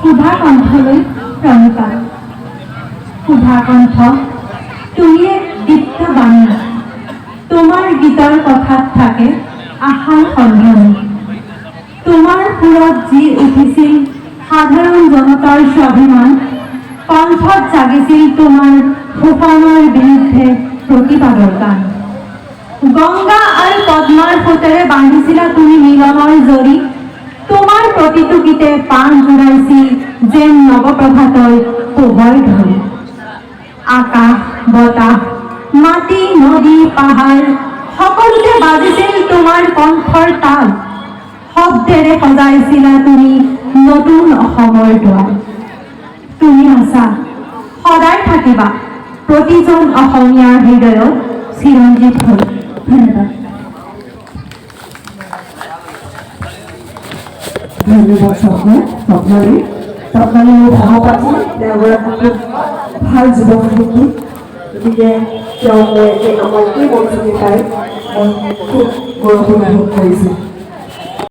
সুধাকণ্ঠলৈ প্ৰণিপাত। সুধাকণ্ঠ, তুমি এক দীপ্ত বাণী। তোমাৰ গীতৰ কথাত থাকে আশাৰ সন্ধান। তোমাৰ সুৰত যি উঠিছিল সাধাৰণ জনতাৰ স্বাভিমান, কণ্ঠত জাগিছিল তোমাৰ শোষণৰ বিৰুদ্ধে প্ৰতিবাদৰ গান। গংগা আৰু পদ্মাৰ সোঁতেৰে বান্ধিছিলা তুমি মিলনৰ জৰি। তোমাৰ প্ৰতিটো গীতে প্ৰাণ জুৰাইছিল যেন নৱপ্ৰভাতৰ পোহৰ ধৰি। আকাশ, বতাহ, মাটি, নদী, পাহাৰ সকলোতে বাজিছিল তোমাৰ কণ্ঠৰ তাল। শব্দেৰে সজাইছিলা তুমি নতুন অসমৰ দুৱাৰ। তুমি আছা, সদায় থাকিবা প্ৰতিজন অসমীয়াৰ হৃদয়ত চিৰঞ্জীৱ হৈ। ধন্যবাদ। ধন্যবাদ স্বপ্ন, স্বপ্নালী। স্বপ্নালী মোৰ সহপাঠী। তেওঁ এগৰাকী খুব ভাল জীৱন সাহিত্যিক। গতিকে তেওঁ মই একে, আমাৰ একেই মঞ্চতে পাই মই খুব গৌৰৱ অনুভৱ কৰিছোঁ।